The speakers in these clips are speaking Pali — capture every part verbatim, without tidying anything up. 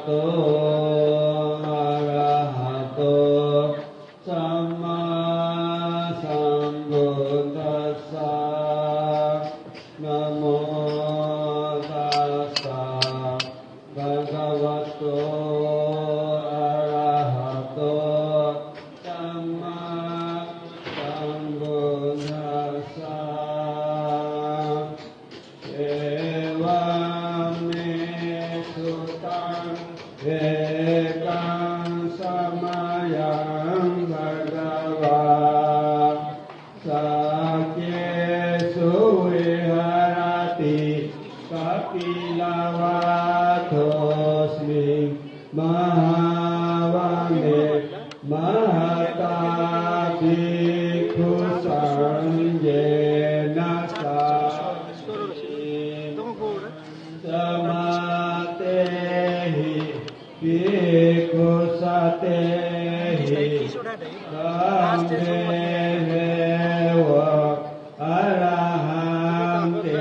to arahato sammāsambuddhassa. Namo tassa bhagavato arahato sammāsambuddhassa. Evaṃ me sutaṃ. Ekaṃ samayaṃ bhagavā sakkesu viharati kapilavatthusmiṃ mahāvane mahatā bhikkhusaṅghena saddhiṃ pañcamattehi bhikkhusatehi sabbeheva arahantehi.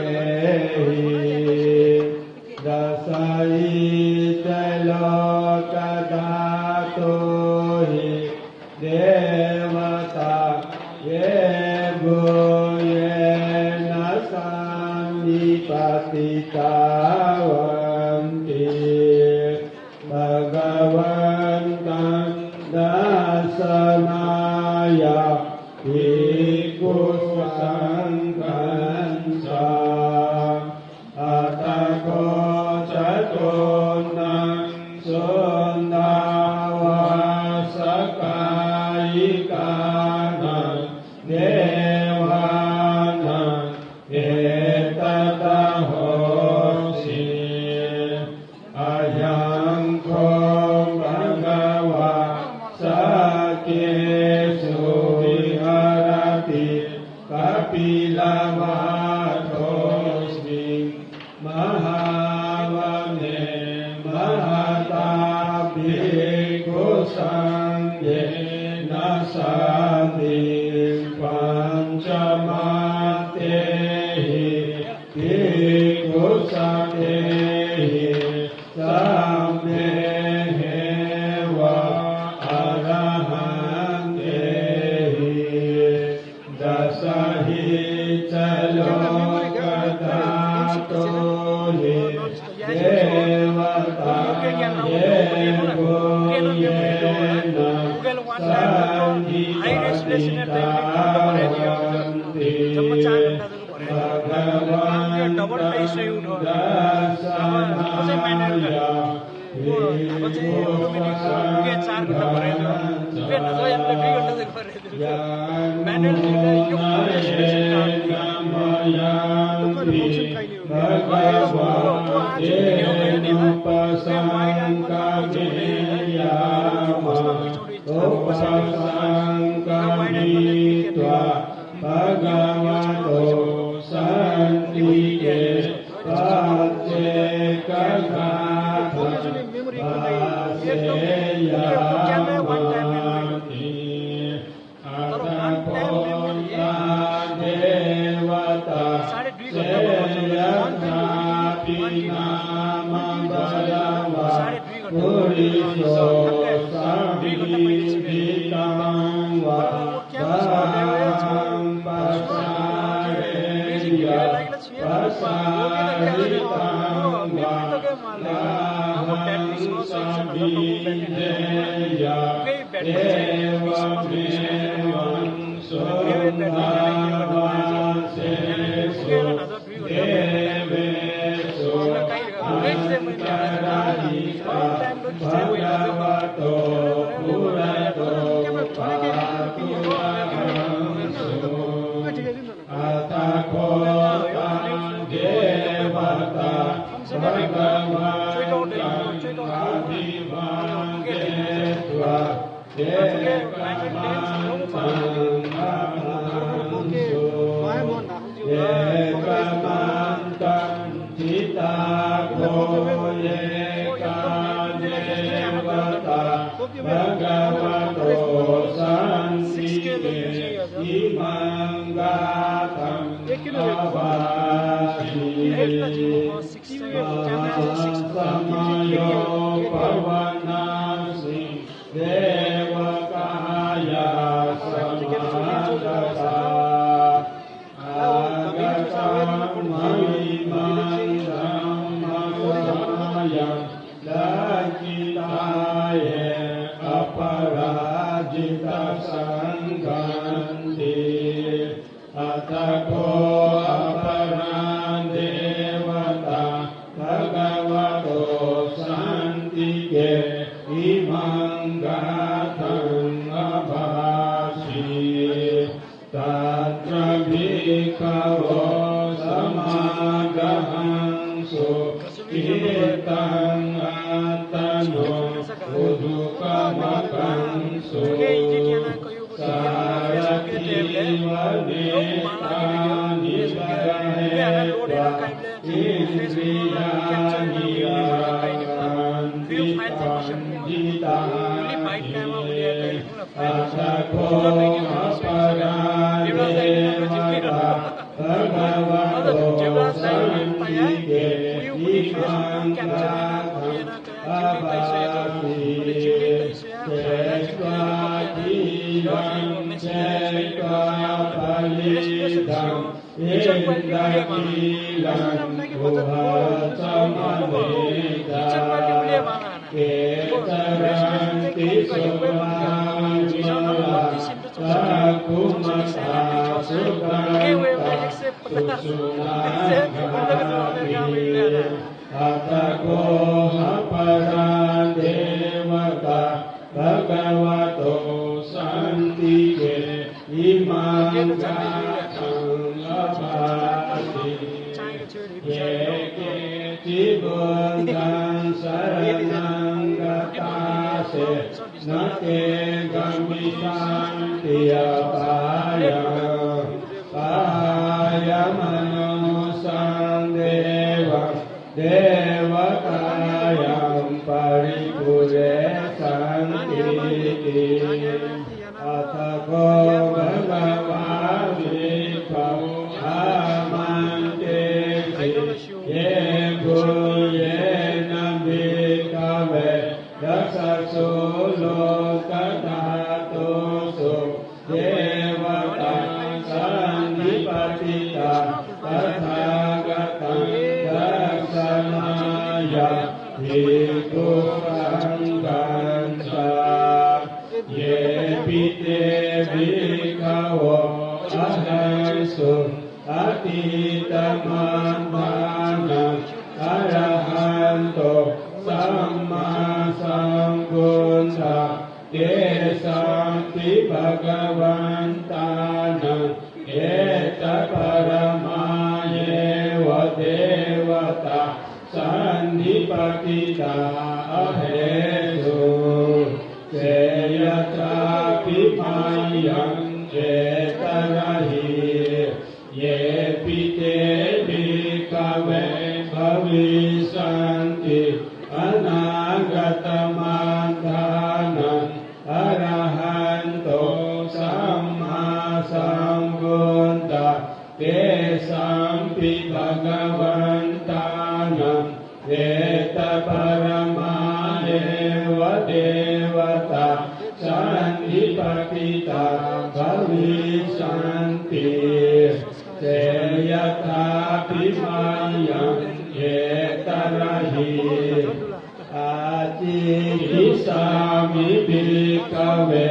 Dasahi ca lokadhātūhi devatā yebhuyyena sannipatitā honti bhagavantaṃ dassanāya bhikkhusaṅghañca. Atha kho catunnaṃ suddhāvāsakāyikānaṃ devānaṃ etadahosi: Ayaṃ kho bhagavā sakkesu viharati kapilavatthusmiṃ mahāvane mahatā bhikkhusaṅghena saddhiṃ pañcamattehi bhikkhusatehi sabbeheva arahantehi. Dasahi ca lokadhātūhi devatā yebhuyyena sannipatitā honti bhagavantaṃ dassanāya bhikkhusaṅghañca. Yaṃ guṇena mayampi bhagavā yenupasaṅkameyyāma, upasaṅkamitvā bhagavato santike paccekagāthaṃ bhāseyyāmāti. Atha kho tā devatā seyyathāpi nāma balavā puriso sammiñjitaṃ vā bāhaṃ pasāreyya, pasāritaṃ vā bāhaṃ sammiñjeyya, evamevaṃ suddhāvāsesu devesu antarahitā bhagavato purato pāturahaṃsu. Atha kho tā devatā bhagavantaṃ abhivādetvā ekamantaṃ aṭṭhaṃsu. Ekamantaṃ ṭhitā kho ekā devatā bhagavato santike imaṃ gāthaṃ avāsi. Mahāsamayo pavanasmiṃ devakāyā samāgatā. Āgatamha imaṃ dhammasamayaṃ dakkhitāye aparājitasaṅghanti. Atha kho aparā devatā bhagavato santike imaṃ gāthaṃ abhāsi. Tatra bhikkhavo samādahaṃsu cittaṃ attano ujukamakaṃsu. Sārathīva nettāni gahetvā indriyāni rakkhanti paṇḍitāti. Atha kho aparā devatā bhagavato santike imaṃ gāthaṃ abhāsi. Chetvā khīlaṃ chetvā palighaṃ indakhīlaṃ uhasamānā ca ketaranti subrahmā cakkhumatā sudantā susunāgāti. Atha kho aparā devatā bhagavato santike imaṃ gāthaṃ abhāsi. Ye keci buddhaṃ saraṇaṃ gatāse, na te gamissanti apāyaṃ. Pahāya mānusaṃ devaṃ devatāyaṃ paripūressantīti. Atha kho bhagavā bhikkhū āmantesi. Yebhuyyena bhikkhave dasasu lokadhātūsu devatā sannipatitā tathāgataṃ dassanāya bhikkhusaṅghañca. Yepi te bhikkhavo ahesuṃ atītamaddhānaṃ arahanto sammāsambuddhā, tesampi bhagavantānaṃ etaparamāyeva devatā sannipatitā ahesuṃ. Seyyathāpi mayhaṃ etarahi. Yepi te bhikkhave bhavissanti anāgatamaddhānaṃ arahanto sammāsambuddhā, tesampi bhagavantānaṃ etaparamāyeva devatā sannipatitā bhavissanti. Seyyathāpi mayhaṃ etarahi. Ācikkhissāmi bhikkhave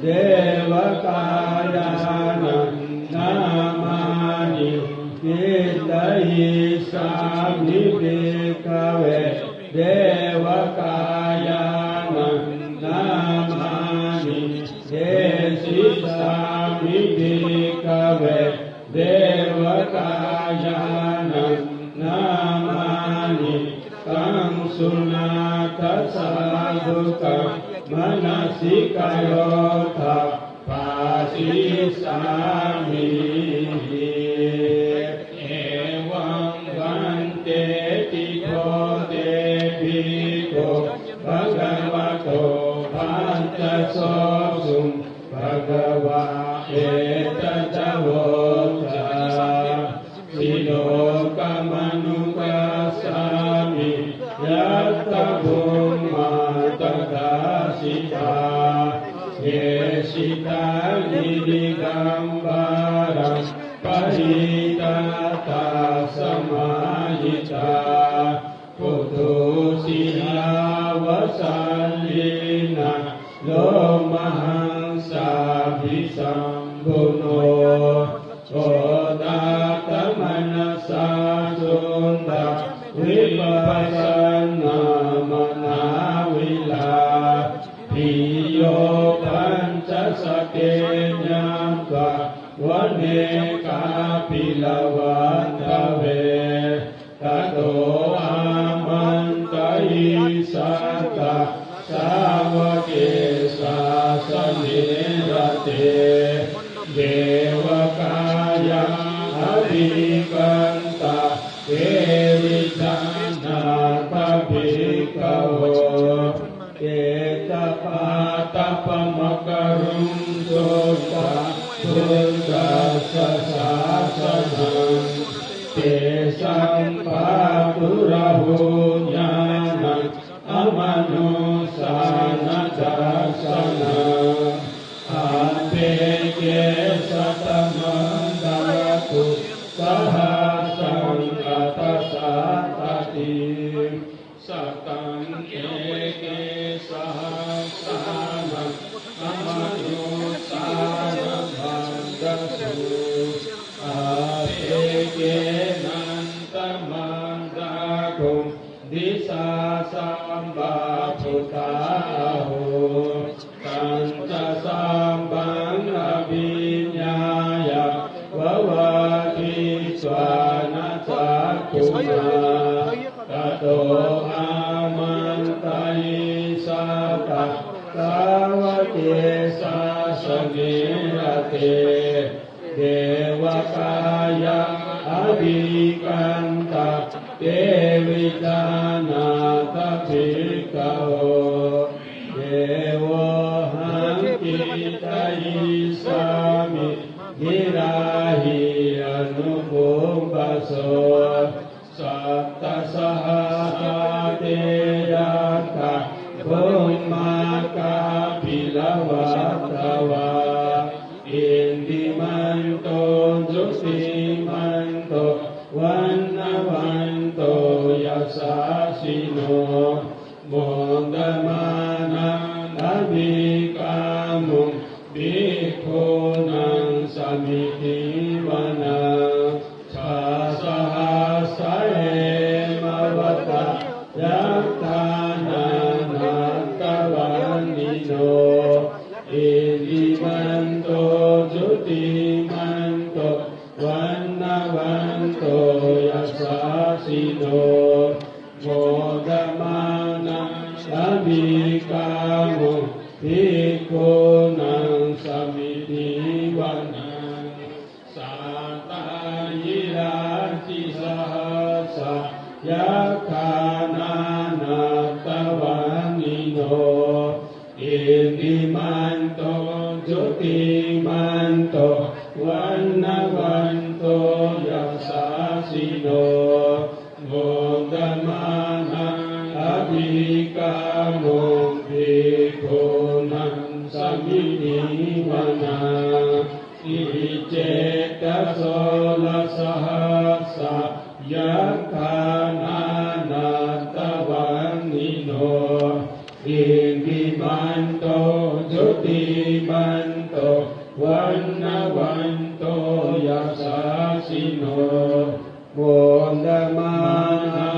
devakāyānaṃ nāmāni. Kittayissāmi bhikkhave devakāyānaṃ nāmāni. Desissāmi bhikkhave devakāyānaṃ nāmāni. Taṃ suṇātha sādhukaṃ manasikarotha bhāsissāmīti. Evaṃ bhanteti kho te bhikkhū bhagavato paccassosuṃ. Bhagavā etadavoca. Silokamanukassāmi, yattha bhummā tadassitā, ye sitā girigabbharaṃ, pahitattā samāhitā. Puthū sīhāva sallīnā, lomahaṃsābhisambhuno, odātamanasā suddhā, vippasannamanāvilā. Bhiyyo pañcasate ñatvā, vane kāpilavatthave. Tato āmantayi satthā, sāvake sāsane rate. Devakāyā abhikkantā, te vijānātha bhikkhavo. Te ca pāpaggahapaṭikaruṃ, sutvā buddhassa sāsanaṃ. Tesaṃ pāturahu ñāṇaṃ, amanussāna dassanaṃ. Appeke satamaddakkhuṃ, sahassaṃ atha sattadhī. Sataṃ eke sahassānaṃ, amanussānamaddasuṃ. Appekenantamaddakkhuṃ, disā sabbā phuṭā ahu. Tañca sabbaṃ abhiññāya, vavakkhitvāna cakkhumā. Tato āmantayi satthā, sāvake sāsane rate. Devakāyā abhikkantā, te vijānātha bhikkhavo. Devohaṃ kittayissāmi, girāhi anupubbaso. Sattasahassā te yakkhā, bhummā kāpilavatthavā. Iddhimanto jutimanto, vaṇṇavanto yasassino. Modamānā abhikkāmuṃ, bhikkhūnaṃ samitiṃ vanaṃ. Chasahassā hemavatā, yakkhā nānattavaṇṇino. Iddhimanto jutimanto, vaṇṇavanto yasassino. Modamānā abhikkāmuṃ, bhikkhūnaṃ samitiṃ vanaṃ. Sātāgirā tisahassā, yakkhā nānattavaṇṇino. Iddhimanto jutimanto, vaṇṇavanto yasassino. Modamānā abhikkāmuṃ, bhikkhūnaṃ samitiṃ vanaṃ. Icceta soḷasahassā, yakkhā nānattavaṇṇino. Iddhimanto jutimanto, vaṇṇavanto yasassino. Modamānā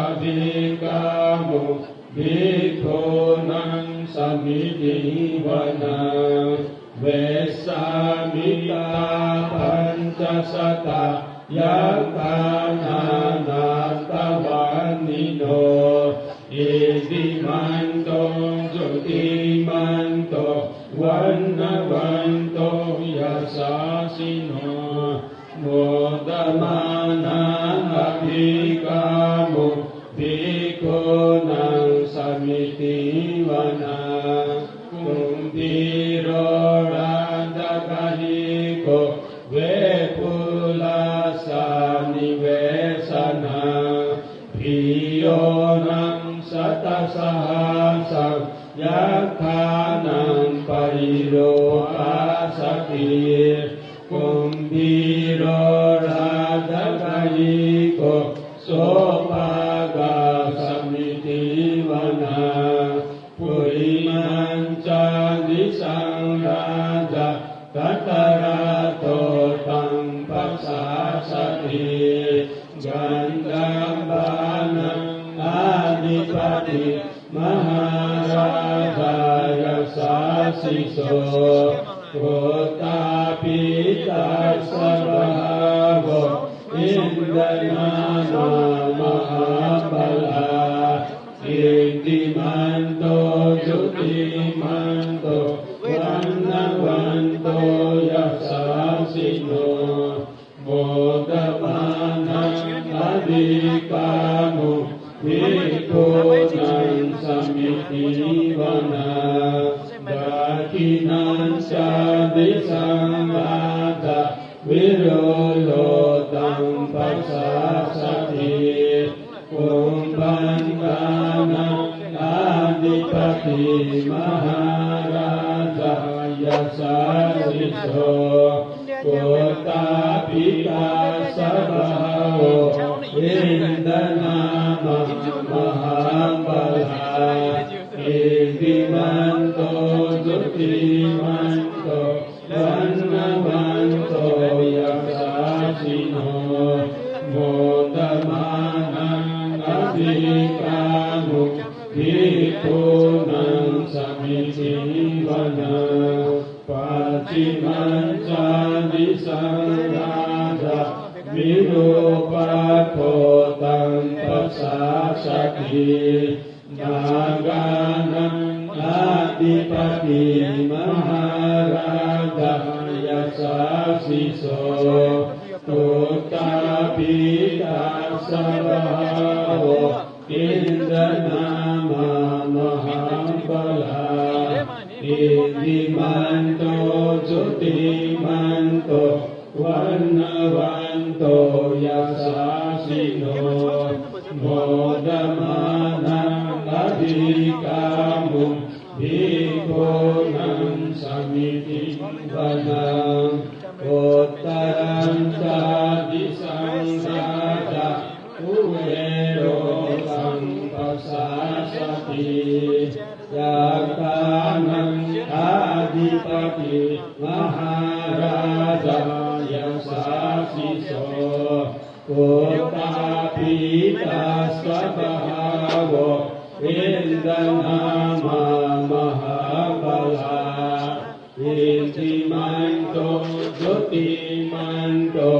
abhikkāmuṃ, bhikkhūnaṃ samitiṃ vanaṃ. Vessāmittā pañcasatā, yakkhā nānattavaṇṇino. Iddhimanto jutimanto, vaṇṇavanto yasassino. Modamānā abhikkāmuṃ, bhikkhūnaṃ samitiṃ vanaṃ. Kumbhīro rājagahiko, vepullassa nivesanaṃ. Bhiyyo naṃ satasahassaṃ yakkhānaṃ payirupāsati. Kumbhīro rājagahiko sopāga samitiṃ vanaṃ. Purimañca disaṃ rājā dhataraṭṭho taṃ pasāsati. Gandhabbānaṃ ādhipati mahārājā yasassi so. Puttāpi tassa bahavo indanāmā mahabbalā. Iddhimanto jutimanto vaṇṇavanto yasassino. Modamānā abhikkāmuṃ bhikkhūnaṃ samitiṃ vanaṃ. Dakkhiṇañca disaṃ rājā virūḷho taṃ pasāsati. Kumbhaṇḍānaṃ ādhipati mahārājā yasassi so. Puttāpi tassa bahavo indanāmā mahabbalā. Iddhimanto jutimanto vaṇṇavanto yasassino. Modamānā abhikkāmuṃ bhikkhūnaṃ samitiṃ vanaṃ. Pacchimañca disaṃ rājā virūpakkho taṃ pasāsati. Nāgānaṃ ādhipati mahārājā yasassi so. Puttāpi tassa bahavo indanāmā mahabbalā. Iddhimanto jutimanto vaṇṇavanto yasassino. Modamānā abhikkāmuṃ bhikkhūnaṃ samitiṃ vanaṃ. Uttarañca disaṃ rājā kuvero taṃ pasāsati. Yakkhānaṃ ādhipati mahārājā yasassi so. Puttāpi tassa bahavo indanāmā mahabbalā. Iddhimanto jutimanto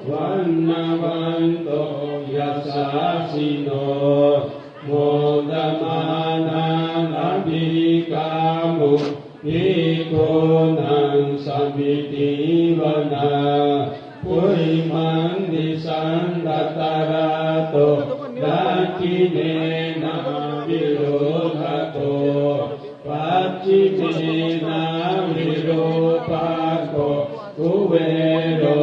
vaṇṇavanto yasassino. Modamānā abhikkāmuṃ bhikkhūnaṃ samitiṃ vanaṃ. Purimaṃ disaṃ dhataraṭṭho dakkhiṇena virūḷhako. Pacchimena virūpakkho kuvero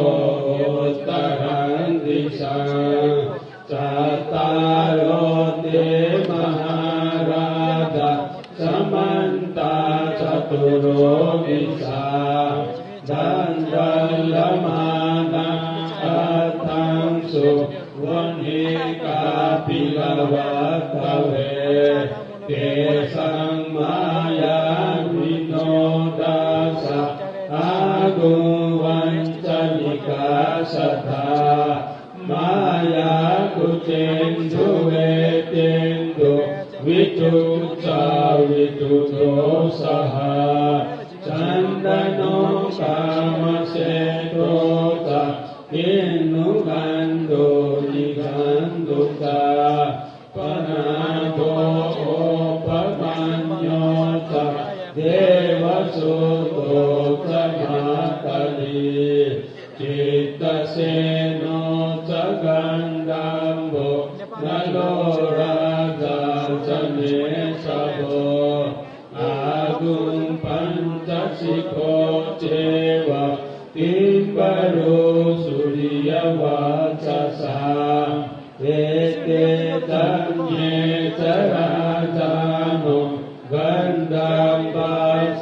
uttaraṃ disaṃ. Cattāro te mahārājā samantā caturo disā. Daddallamānā aṭṭhaṃsu vane kāpilavatthave. Tesaṃ māyāvino dāsā āgū vañcanikā saṭhā. Māyā kuṭeṇḍu veṭeṇḍu viṭū ca viṭuṭo saha. Candano kāmaseṭṭho ca kinnughaṇḍu nighaṇḍu ca. Panādo opamañño ca devasūto ca mātali. Cittaseno ca gandhabbo naḷo rājā janesabho. Āguṃ pañcasikho ceva timbarū suriyavacca. sā. Ete caññe ca rājāno gandhabbā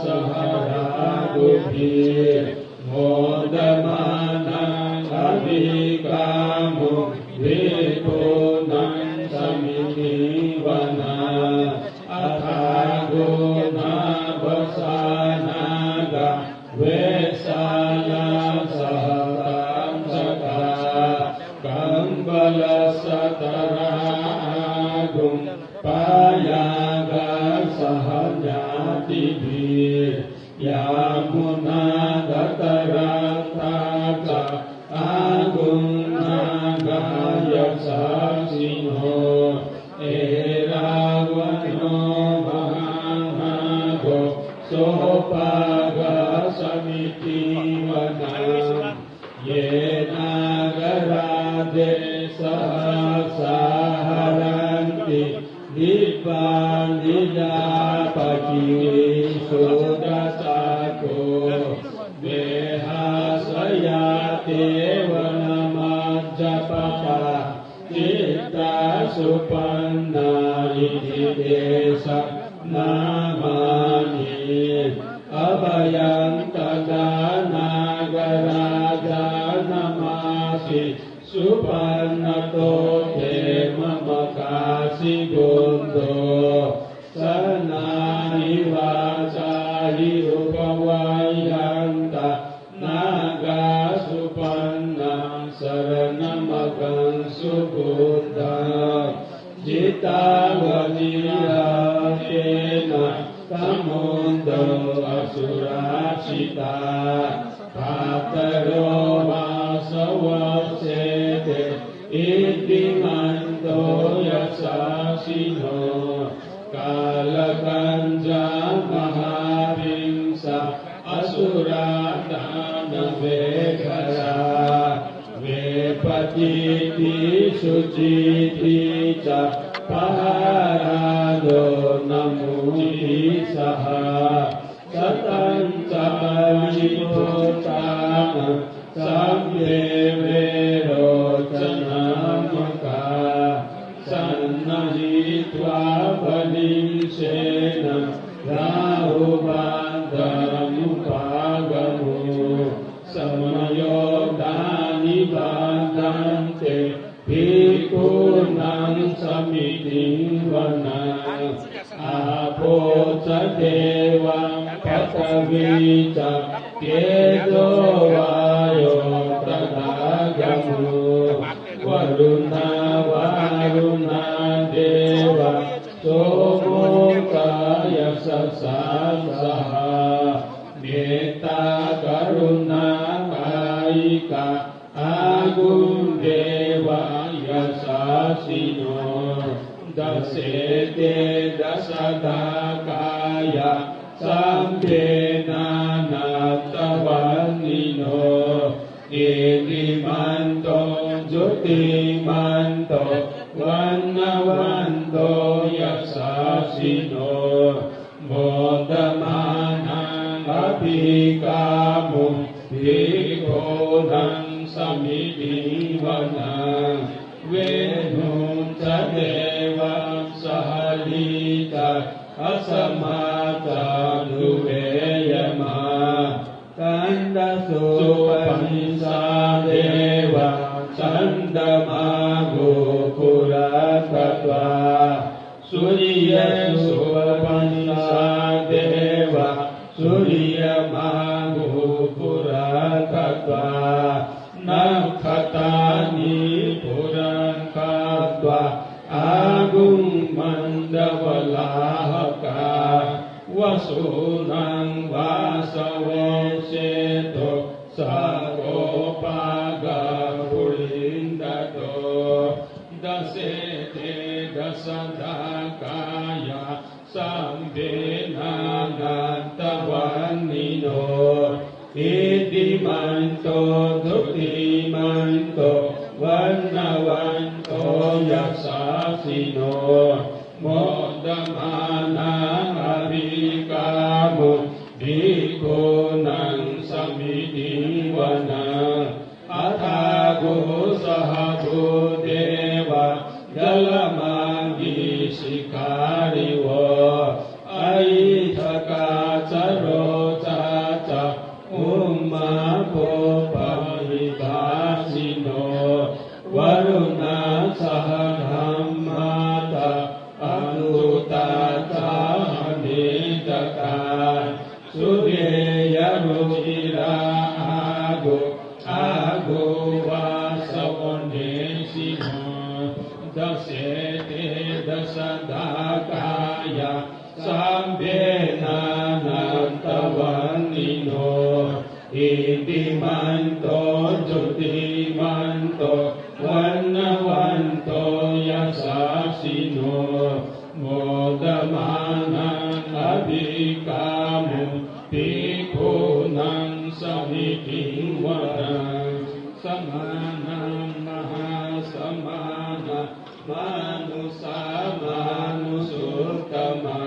saha rājubhi modamānā abhikkāmuṃ bhikkhūnaṃ samitiṃ vanā. Athāgū nābhasā nāgā vesālā saha taṃsakā kambalassatarā āguṃ pāyāgā saha ñātibhi. Yāmunā dhataraṭṭhā ca āguṃ nāgā yasassino. Erāvaṇo mahānāgo sopāga samitiṃ vanaṃ. Ye nāgarāje sahasā haranti dibbā dijā pakkhi visuddhacakkhū. Vehāsayā te vanamajjhapattā citrā supaṇṇā iti tesaṃ nāmāni. Abhayaṃ tadā nāgarājānamāsi supaṇṇato khemamakāsi buddho. Saṇhāhi vācāhi upavhayyantā nāgā supaṇṇā saraṇamakaṃsu buddhaṃ. Jitā vajirahatthena samuddo asurā sitā. Bhātaro vāsavassete iddhimanto yasassino. Kālakañjā mahābhiṃsā asurā dānaveghasā. Vepacitti sucitti ca pahārādo namucī saha. Satañca baliputtānaṃ sabbe verocanāmakā. Sannayhitvā baliṃ senaṃ rāhubhaddamupāgamuṃ. Samayodāni bhaddante bhikkhūnaṃ samitiṃ vanaṃ. Āpo ca devā paṭhavī ca tejo vāyo tadāgamuṃ. Varuṇā vāruṇā devā somo ca yasasā saha. Mettā karuṇā kāyikā āguṃ devā yasassino. Dasete dasadhā kāyā sabbe nānattavaṇṇino. Iddhimanto jutimanto vaṇṇavanto yasassino. Modamānā abhikkāmuṃ bhikkhūnaṃ samitiṃ vanaṃ. Veṇuñca devā sahalī ca asamā ca duve yamā. Candasūpanisā devā candamāgu kulatthā. Suriyasūpanisā devā suriyamāgu kulatthā. Nakkhattāni purakkhatvā āguṃ mandavalāhakā. Vasūnaṃ vāsavo seṭṭho sakkopāga purindado. Dasete dasadhā kāyā sabbe nānattavaṇṇino. Iddhimanto jutimanto vaṇṇavanto yasassino. Modamānā abhikkāmuṃ bhikkhūnaṃ samitiṃ vanaṃ. Athāguṃ saha devā jalamāgī sikārivo, ahitakā ca rojā ca ummāpupphanibhāsino, varuṇā sahadhammā ca accutā cāhanekakā, sūleyyarucirā āguṃ, āguṃ vāsavanesino. Dasete dasadhā kāyā sabbe nānattavaṇṇino, iddhimanto jutimanto vaṇṇavanto yasassino, modamānā abhikkāmuṃ bhikkhūnaṃ samitiṃ vanaṃ. Samānaṃ mahāsamānā mānusā mānusuttamā,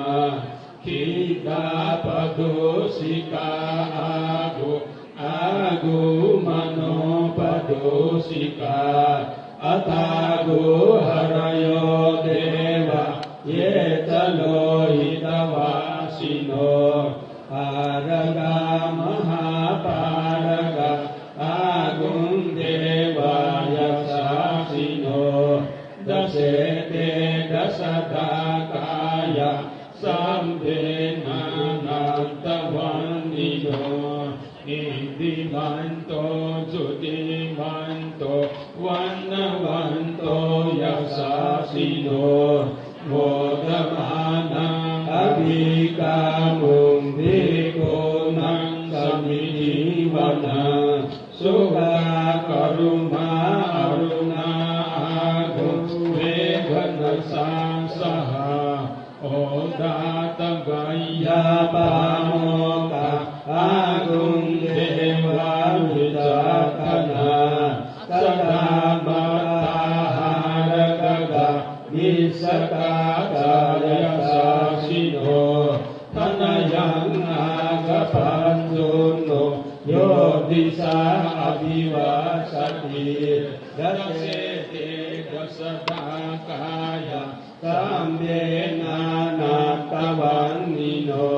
khiḍḍāpadūsikā āguṃ, āguṃ manopadūsikā, athāguṃ harayo devā ye ca lohitavāsino, pāragā mahāpāragā āguṃ devā yasassino. Dasete dasadhā kāyā sabbe nānattavaṇṇino, iddhimanto jutimanto vaṇṇavanto yasassino, modamānā abhikkāmuṃ bhikkhūnaṃ samitiṃ vanaṃ. Sukkā karumhā aruṇā āguṃ veghanasā saha, odātagayhā pāmokkhā āguṃ devā vicakkhaṇā, sadāmattā hāragagā missakā ca yasassino, thanayaṃ nāgapāñcuṇṇo yo disā abhivassati. Dasete dasadhā kāyā sabbe nānattavaṇṇino,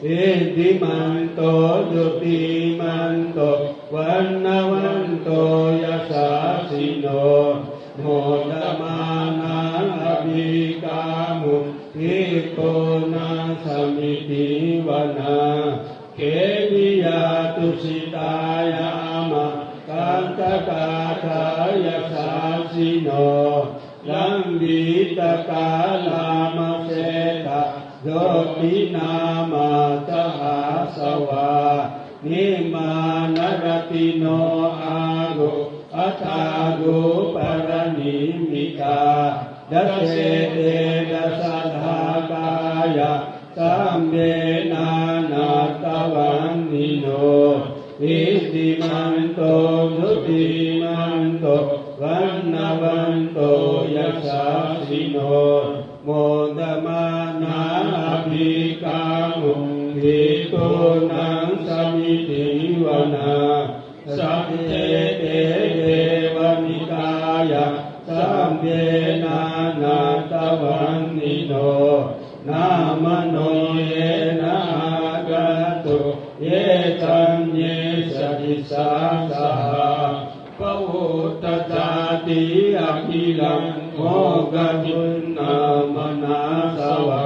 iddhimanto jutimanto vaṇṇavanto yasassino, modamānā abhikkāmuṃ bhikkhūnaṃ samitiṃ vanaṃ. Khemiyā tusitā yāmā kaṭṭhakā ca yasassino, lambītakā lāmaseṭṭhā jotināmā ca āsavā, nimmānaratino āguṃ athāguṃ paranimmitā. Dasete dasadhā kāyā sabbe nānattavaṇṇino, iddhimanto jutimanto vaṇṇavanto yasassino, modamānā abhikkāmuṃ bhikkhūnaṃ samitiṃ vanaṃ. Saṭṭhete devanikāyā sabbe nānattavaṇṇino, nāmanvayena āgantuṃ ye caññe sadisā saha. Pavutthajāti akhila moggabhinnā manāsava,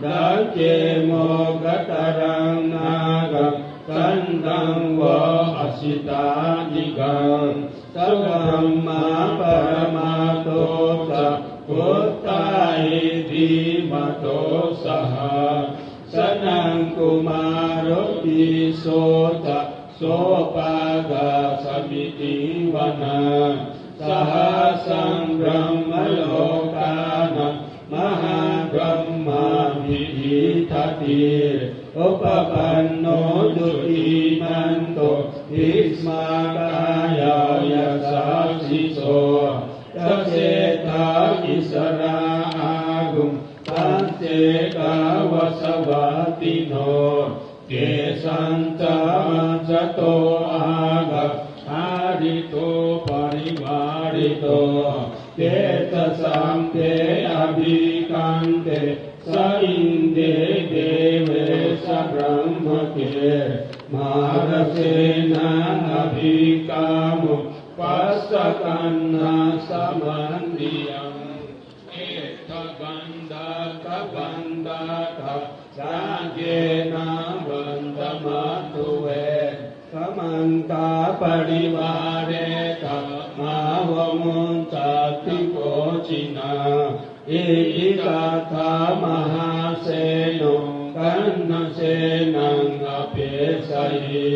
dakkhe moggataram nāgaṃ candaṃva asitātikaṃ. Sabrahmā paramatto ca puttā iddhimato saha, sanankumāro tisso ca sopāga samitiṃ vanaṃ. Sahassaṃ brahmalokānaṃ mahābrahmābhitiṭṭhati, upapanno jutimanto bhismākāyo yasassi so. Dasettha issarā āguṃ paccekavasavattino, tesañca majjhato āga hārito parivārito, Te ca sabbe abhikkante sinde deve sabrahmake mārasenā abhikkāmuṃ passa kaṇhassa mandiyaṃ. Etha gaṇhatha bandhatha rāgena bandhamatthu ve. Samantā parivāretha mā va muñcatthi koci naṃ. Iti tattha mahāseno kaṇhasenaṃ apesayi.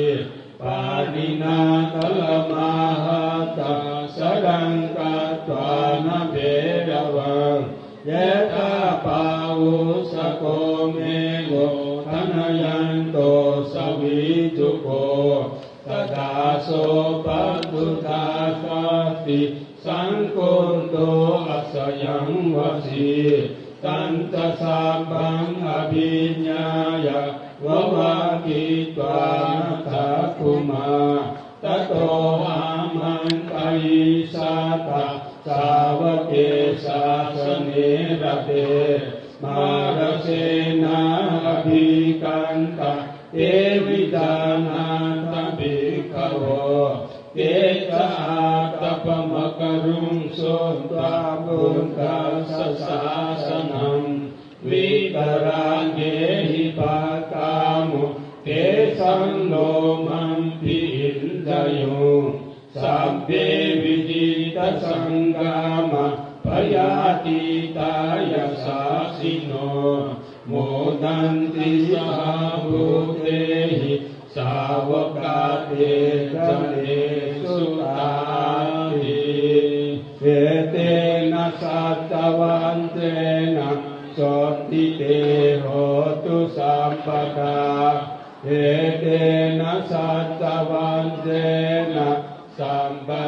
Pāṇinā talamāhacca saraṃ katvāna bheravaṃ. Yathā pāvussako megho thanayanto savijjuko. Tadā so paccudāvatti saṅkuddho asayaṃvasī. Tañca sabbaṃ abhiññāya vavakkhitvāna cakkhumā. Tato āmantayī satthā sāvake sāsane rate. Mārasenā abhikkantā te vijānātha bhikkhavo. Te ca ātappamakaruṃ sutvā buddhassa sāsanaṃ. Vītarāgehi pakkāmuṃ tesaṃ lomampi iñjayuṃ. Sabbe vijitasaṅgāmā bhayātītā yasassino. Modanti saha bhūtehi sāvakā te janesutāti. Etena saccavajjena sotthi te hotu sabbadā. Etena saccavajjena sabba